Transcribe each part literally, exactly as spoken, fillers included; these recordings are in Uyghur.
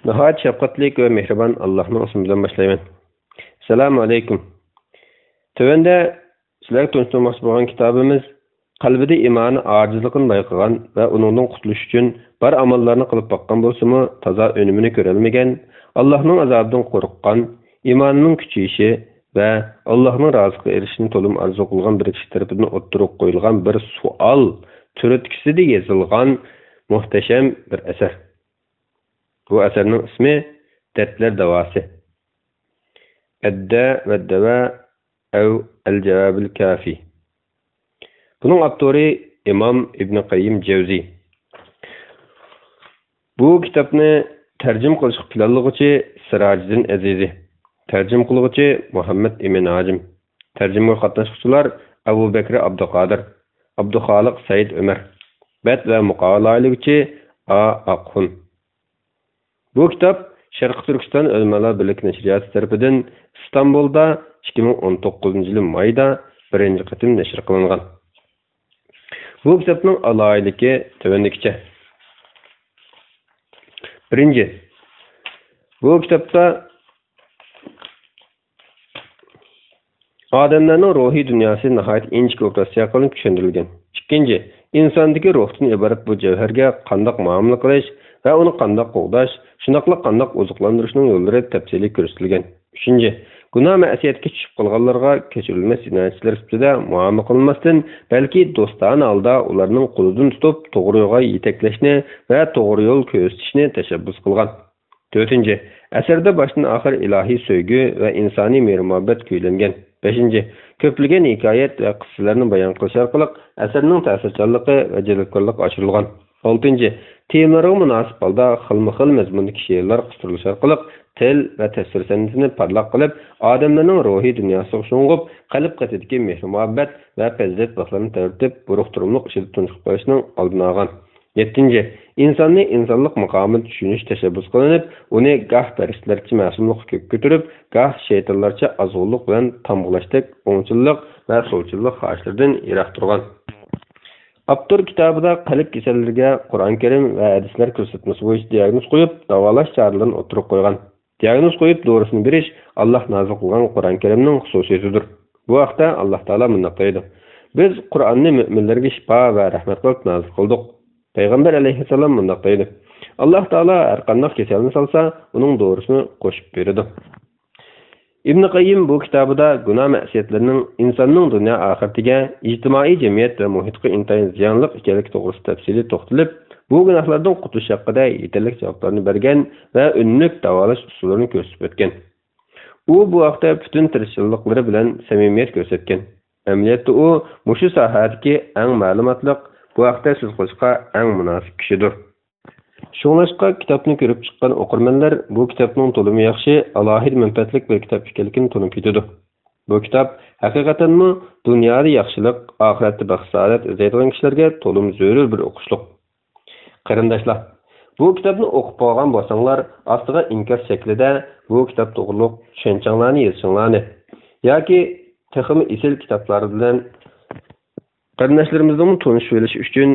ناھايىتى شەپقەتلىك ۋە مېھرىبان ئاللاھنىڭ ئىسمى بىلەن باشلايمەن. ئەسسالامۇ ئەلەيكۇم. تۆۋەندە سىلەرگە تونۇشتۇرماقچى بولغان كىتابىمىز قەلبىدە ئىمانى ئاجىزلىقىنى بايقىغان ۋە ئۇنىڭدىن قۇتۇلۇش ئۈچۈن بار ئاماللارنى قىلىپ باققان بولسىمۇ، تازا ئۈنۈمىنى كۆرەلمىگەن، ئاللاھنىڭ ئازابىدىن قورققان، ئىمانىنىڭ كۈچىيىشى ۋە ئاللاھنىڭ رازىلىقىغا ئېرىشىشنى تولىمۇ ئارزۇ قىلغان بىر كىشى تەرىپىدىن ئوتتۇرىغا قويۇلغان بىر سوئال تۈرتكىسىدە يېزىلغان مۇھتەشەم بىر ئەسەر. بۇ ئەسەرنىڭ ئىسمى دەردلەر داۋاسى. ئەددە ۋە دەۋا ئەۋ ئەل جاۋابىل كافى. بۇنىڭ ئاپتورى ئىمام ئىبنى قەييىم جەۋزى. بۇ كىتابنى تەرجىمە قىلىشقا پىلانلىغۇچى سىراجىدىن ئەزىزى، تەرجىمە قىلغۇچى مۇھەممەد ئىمىن ھاجىم، تەرجىمىگە قاتناشقۇچىلار ئەبۇ بەكرى ئابدۇقادىر، ئابدۇخالىق سەئىد ئۆمەر، بەت ۋە مۇقاۋا لايىھىلىگۈچى ئا ئاقخۇن. بۇ كىتاب شەرقىي تۈركىستان ئۆلىمالار بىرلىكى نەشرىياتى تەرىپىدىن ئىستانبۇلدا ئىككى مىڭ ئون توققۇزىنچى يىلى مايدا بىرىنچى قېتىم نەشر قىلىنغان. بۇ كىتابنىڭ ئالاھىدىلىكى تۆۋەندىكىچە. بىرىنچى، بۇ كىتابتا ئادەملەرنىڭ روھىي دۇنياسى ناھايىتى ئىنچىكە ئوپېراتسىيە قىلىنىپ چۈشەندۈرۈلگەن. ئىككىنچى، ئىنساندىكى روھتىن ئىبارەت بۇ جەۋھەرگە قانداق مۇئامىلە قىلىش ۋە ئۇنى قانداق قوغداش، شۇنداقلا قانداق ئوزۇقلاندۇرۇشنىڭ يوللىرى تەپسىلىي كۆرسىتىلگەن. ئۈچىنچى، گۇناھ مەسىيەتكە چۈشۈپ قالغانلارغا كەچۈرۈلمەس جىنايەتچىلەر سۈپىتىدە مۇئامىلە قىلىنماستىن، بەلكى دوستانە ھالدا ئۇلارنىڭ قولىدىن تۇتۇپ، توغرا يولغا يېتەكلەشنى ۋە توغرا يول كۆرسىتىشنى تەشەببۇس قىلغان. تۆتىنچى، ئەسەردە باشتىن ئاخىر ئىلاھىي سۆيگۈ ۋە ئىنسانىي مېھىر-مۇھەببەت كۈيلەنگەن. بەشىنچى، كۆپلىگەن ھېكايەت ۋە قىسسىلەرنى بايان قىلىش ئارقىلىق ئەسەرنىڭ تەسىرچانلىقى ۋە جەلپكارلىقى ئاشۇرۇلغان. ئالتىنچى، تېمىلىرىغا مۇناسىپ ھالدا خىلمۇ خىل مەزمۇندىكى شېئىرلار قىستۇرۇلۇشى ئارقىلىق تىل ۋە تەسۋىر سەنئىتىنى پارلاق قىلىپ، ئادەملەرنىڭ روھىي دۇنياسىغا شۇڭغۇپ، قەلب قېتىدىكى مېھىر-مۇھەببەت ۋە پەزىلەت بىخلىرىنى تەۋرىتىپ، بۇرۇق-تۇرۇملۇق ئىچىدە تۇنجۇقۇپ قېلىشنىڭ ئالدىنى ئالغان. يەتتىنچى، ئىنساننى ئىنسانلىق ماقامىدا چۈشىنىش تەشەببۇس قىلىنىپ، ئۇنى گاھ پەرىشتىلەرچە مەسۇملۇققا كۆككە كۆتۈرۈپ، گاھ شەيتانلارچە ئازغۇنلۇق بىلەن تامغىلاشتەك ئوڭچىللىق ۋە سولچىللىق خاھىشلىرىدىن يىراق تۇرغان. ئاپتور كىتابىدا قەلب كېسەللىرىگە قۇرئان كەرىم ۋە ھەدىسلەر كۆرسەتمىسى بويىچە دىئاگنوز قويۇپ، داۋالاش چارىلىرىنى ئوتتۇرىغا قويغان. دىئاگنوز قويۇپ، دورىسىنى بېرىش ئاللاھ نازىل قىلغان قۇرئان كەرىمنىڭ خۇسۇسىيىتىدۇر. بۇ ھەقتە ئاللاھ تائالا مۇنداق دەيدۇ: «بىز قۇرئاننى مۆمىنلەرگە شىپا ۋە رەھمەت قىلىپ نازىل قىلدۇق.» پەيغەمبەر ئەلەيھىسسالام مۇنداق دەيدۇ: «ئاللاھ تائالا ھەرقانداق كېسەلنى سالسا، ئۇنىڭ دورىسىنى قوشۇپ بېرىدۇ.» ئىبنى قەييىم بۇ كىتابىدا گۇناھ مەسىيەتلىرىنىڭ ئىنساننىڭ دۇنيا ئاخىرىتىگە، ئىجتىمائىي جەمئىيەت ۋە مۇھىتقا ئىنتايىن زىيانلىق ئىكەنلىكى توغرىسىدا تەپسىلىي توختىلىپ، بۇ گۇناھلاردىن قۇتۇلۇش ھەققىدە يېتەرلىك جاۋابلارنى بەرگەن ۋە ئۈنۈملۈك داۋالاش ئۇسۇللىرىنى كۆرسىتىپ ئۆتكەن. ئۇ بۇ ھەقتە پۈتۈن تىرىشچانلىقلىرى بىلەن سەمىمىيەت كۆرسەتكەن. ئەمەلىيەتتە ئۇ مۇشۇ ساھەدىكى ئەڭ مەلۇماتلىق، بۇ ھەقتە سۆز قىلىشقا ئەڭ مۇناسىپ كىشىدۇر. شۇڭلاشقا كىتابنى كۆرۈپ چىققان ئوقۇرمەنلەر بۇ كىتابنىڭ تولىمۇ ياخشى، ئالاھىدە مەنپەئەتلىك بىر كىتاب ئىكەنلىكىنى تونۇپ يېتىدۇ. بۇ كىتاب ھەقىقەتەنمۇ دۇنيادا ياخشىلىق، ئاخىرەتتە بەخت-سائادەت ئىزدەيدىغان كىشىلەرگە تولىمۇ زۆرۈر بىر ئوقۇشلۇق. قېرىنداشلار، بۇ كىتابنى ئوقۇپ بولغان بولساڭلار، ئاستىغا ئىنكاس شەكلىدە بۇ كىتاب توغرۇلۇق چۈشەنچەڭلارنى يېزىشىڭلارنى ياكى تېخىمۇ ئېسىل كىتابلار بىلەن قېرىنداشلىرىمىزنىڭمۇ تونۇشۇۋېلىشى ئۈچۈن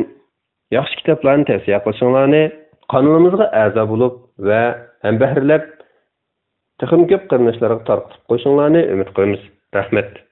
ياخشى كىتابلارنى تەۋسىيە قىلىشىڭلارنى، قانىلىمىزغا ئەزا بولۇپ ۋە ھەمبەھىرلەپ، تېخىمۇ كۆپ قېرىنداشلارغا تارقىتىپ قويۇشۇڭلارنى ئۈمىد قىلىمىز. رەھمەت.